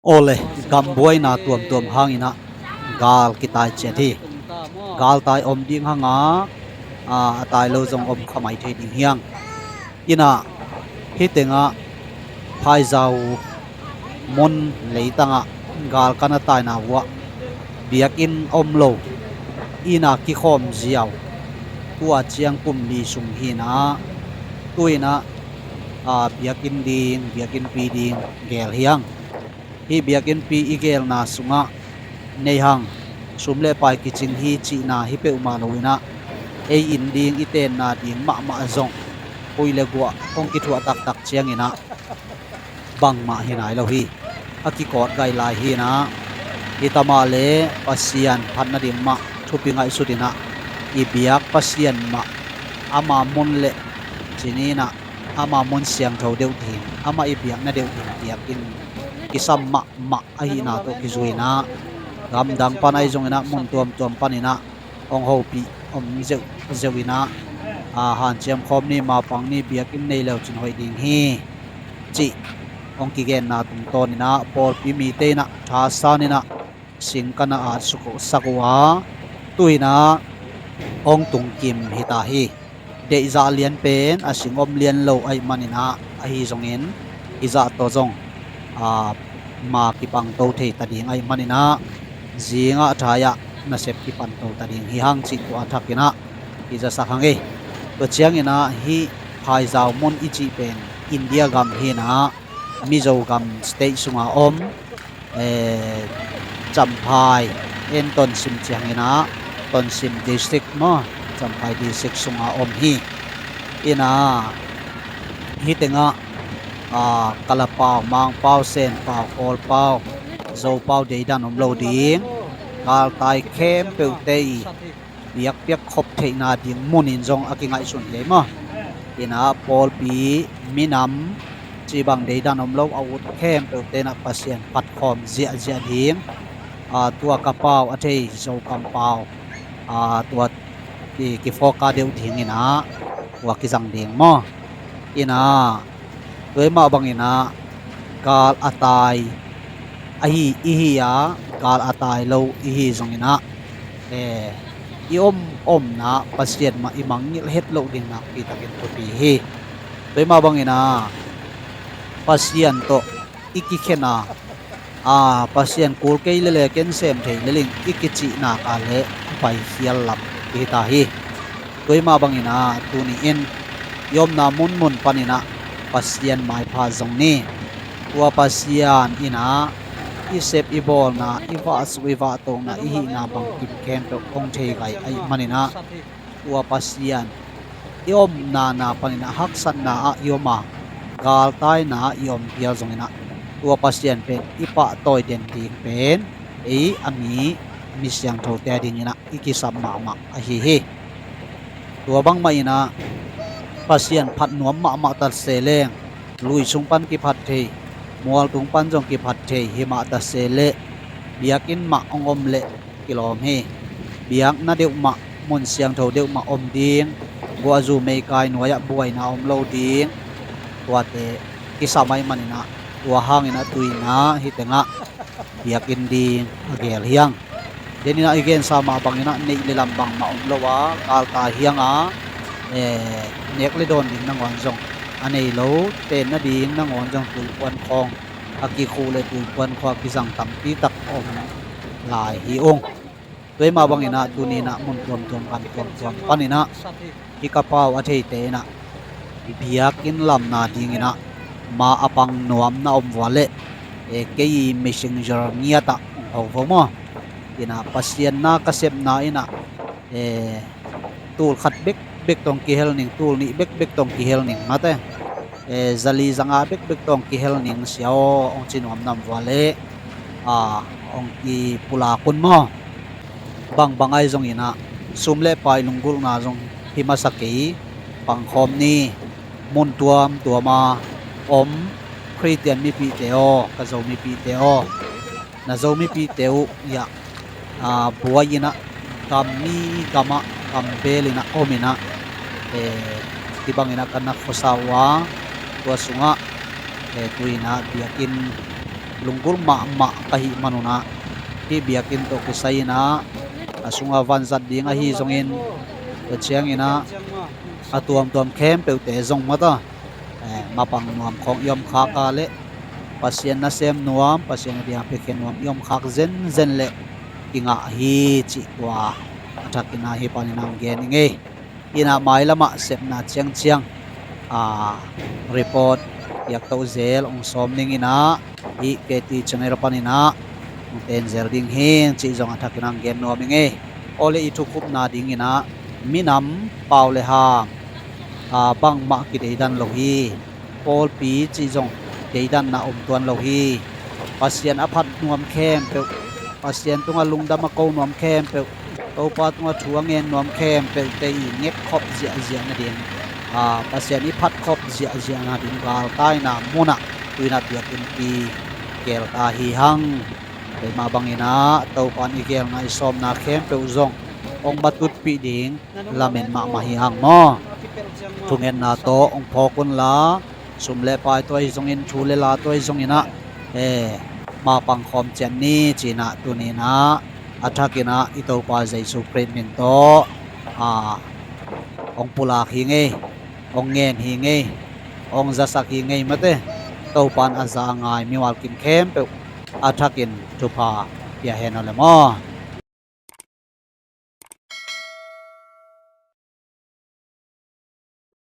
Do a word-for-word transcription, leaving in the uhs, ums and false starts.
Awle, gambuaina tuamtuam hangin ah gal kitai ciat hi. Galtai om ding hang a, a tai lo zong om kha mai thei ding hi hang. In ah hih tengah Phaizau mun leitangah gal ka na taina uh ah biakinn om lo, inn a kikhawm ziau, tua ciang kum li sung hi in ah, tu in ah, a, biakinn ding, biakinnpi ding gel hi hang. Hih biakinnpi i gelna sungah nei hang, sum le pai kicing hi cihna hi peuhmah lo in ah, ei inn ding, i tenna ding mahmah zong khui le guah hong kithuah taktak ciangin ah bangmah hi nai lo hi. A kikawt gai lai hi in ah, hi ta mah le Pasian phat nading mah thupi ngaihsut in ah, i biak Pasian mah ama mun le cinin ah ama mun siangtho deuh ding, amah i biakna deuh ding biakinn kisam mahmah ahihna tawh kizui in ah, gamdang pan ahi zongin ah, mun tuamtuam panin ah hong hopih om zeuhzeuh in ah, a, hanciam khawm ni, mapang ni, biakinn nei le uh cin hoih ding hi cih hong kigenna tungtawn in ah, pawlpi mite in ah thasan in ah sing ka na at suk sak uh a, tu in ah hong tungkim hi ta hi. Deihzah lian pen a sing om lian lo ahih manin ah, ahi zongin i zah tawh zong, a, ma kipangto thei ta ding ahih manin ah, zingah thai-ah nasep kipanto ta ding hi hang cih tua thak in ah i zasak hang ei. Tua ciangin ah hih Phaizau mun i cih pen India gam hi in ah, Mizo gam state sunga om, eh, Champhai, en Tonsim ciangin ah, Tonsim district maw, Champhai district sunga om hi. In ah hih tengah, a, Kalapau, Mangpau, Senpau, Kawlpau, Zopau deidan om lo ding, galtai khempeuhte i biakpiak khop theihna ding munin zong a kingaihsun hi ei maw. In ah pawlpi, minam, cih bang deidan om lo, a ut khempeuhte in ah Pasian phatkhawm ziahziah ding, a, tua ka pau a thei Zokam pau, a, tua ki, kifawk a deuh dingin ah tua kizang ding maw. In ah tua hi mah bangin ah gal a tai ahi, i hi a, gal a tai lo i hi zongin ah, eh, i om omna Pasian mah i mangngilh het loh ding nakpi takin thupi hi. Tua hi mah bangin ah Pasian tawh i kikhen a, a, Pasian kul kei lele ken sem thei lel ing i kicih nak a leh a paikhial lam hi ta hi. Tua hi mah bangin ah tuni-in i omna munmun panin ah Pasian maipha zong ni. Tua Pasian in ah i sep i bawlna, i vahsuk i vahtohna, i hihna bangkim khempeuh hong thei gai ahih manin ah, tua Pasian i omna na panin ah haksatna ah i om a, galtaina ah i om phial zongin ah, tua Pasian pen i pahtawi den ding pen ei a mi, a mi siangthote a dingin ah i kisam mahmah ahi hi. Tua bangmah in ah Pasian phat nuam mahmah ta se leng, lui sung pan kiphat thei, mual tung pan zong kiphat thei hi mah ta se leh, biakinn mah hong om leh kilawm hi. Biakna deuh mah, mun siangtho deuh mah om ding, guahzu meikai nuai-ah buaina om lo ding, tuate kisam ahih manin ah, tua hangin ah tu in ah hih tengah biakinn ding a gel hi hang. Denin ah i gensa mah bangin ah neih le lam bangmah om lo a, galtai hi hang a, eh, nek le dawn ding nangawn zong a nei lo, tenna ding nangawn zong tuipuan khawng a kikhuh le tuipuan khawng a kizang tampi tak om lai hi ung. Tua hi mah bangin ah tuni in ah mun tuamtuam, gam tuamtuam panin ah hih ka pau a theite in ah biakinn lamna dingin ah ma a pang nuam na om vua leh, eh, kei i messenger ngiat ah hong ho vo maw. In ah Pasian na ka sepna in ah, eh, tul khat bekbek tawh kihel ning, tul nih bekbek tawh kihel ning mate, eh, zali zanga bekbek tawh kihel ning sia aw hong ci nuam na om vua leh, a, hong kipulak un maw. Bangbang ahi zongin ah sum le pai lunggulhna zong hi masa kei, pangkhawm ni. Mun tuamtuama om Khristian mipite aw, ka Zo mipite aw, na Zo mipite uh hiah, a, buai in ah gam mi gamah gam bel in ah om in ah, eh, hih bangin ah ka na khuasa uh a, tua sungah, eh, tu in ah biakinn lunggulh mahmah ka hih manun ah, hih biakinn tawh kisai in ah, a sungah vanzat ding ahi zongin, tua ciangin ah, a tuamtuam khempeuhte zong mata, eh, mapang nuam khawng i om khak a leh, Pasian nasem nuam, Pasian a ding a piakhia nuam i om khak zenzen leh kingah hi cih tua a thakin ah hih panin ah hong gen ing ei. Inah mailamah sepna ciangciang, a, report piakto zel hong sawm ning inah, hih K T channel panin ah hong ten zel ding hing cih zong a thakin ah hong gen nuam ing ei. Aw le, i thukhupna ding inah minam pau le ham, a, bangmah kideidan lo hi. Pawlpi cih zong deidanna om tuan lo hi. Pasian a phat nuam khempeuh, Pasian tungah lungdam a ko nuam khempeuh, Topa tungah thu a ngen nuam khempeuhte i ngekkhop ziahziah nading, a, Pasian i phatkhop ziahziah nading galtaina munah tuinah biakinnpi gelta hi hang. Keimah bangin ah Topa in i gelna i sawmna khempeuh zong hong matutpih ding lamen mahmah hi hang maw. Thungetna tawh hong phawk unla, sum le pai tawh ahi zongin, thu le la tawh ahi zongin ah, eh, mapang khawm ciat ni ci-in ah tuni-in ah a thakin ah i Topa Jesu Khrih min tawh, ah, hong pulak hi ing ei, hong ngen hi ing ei, hong zasak hi ing ei mate. Topa in a za a ngai mimal kim khempeuh a thakin thupha pia hen aw le maw.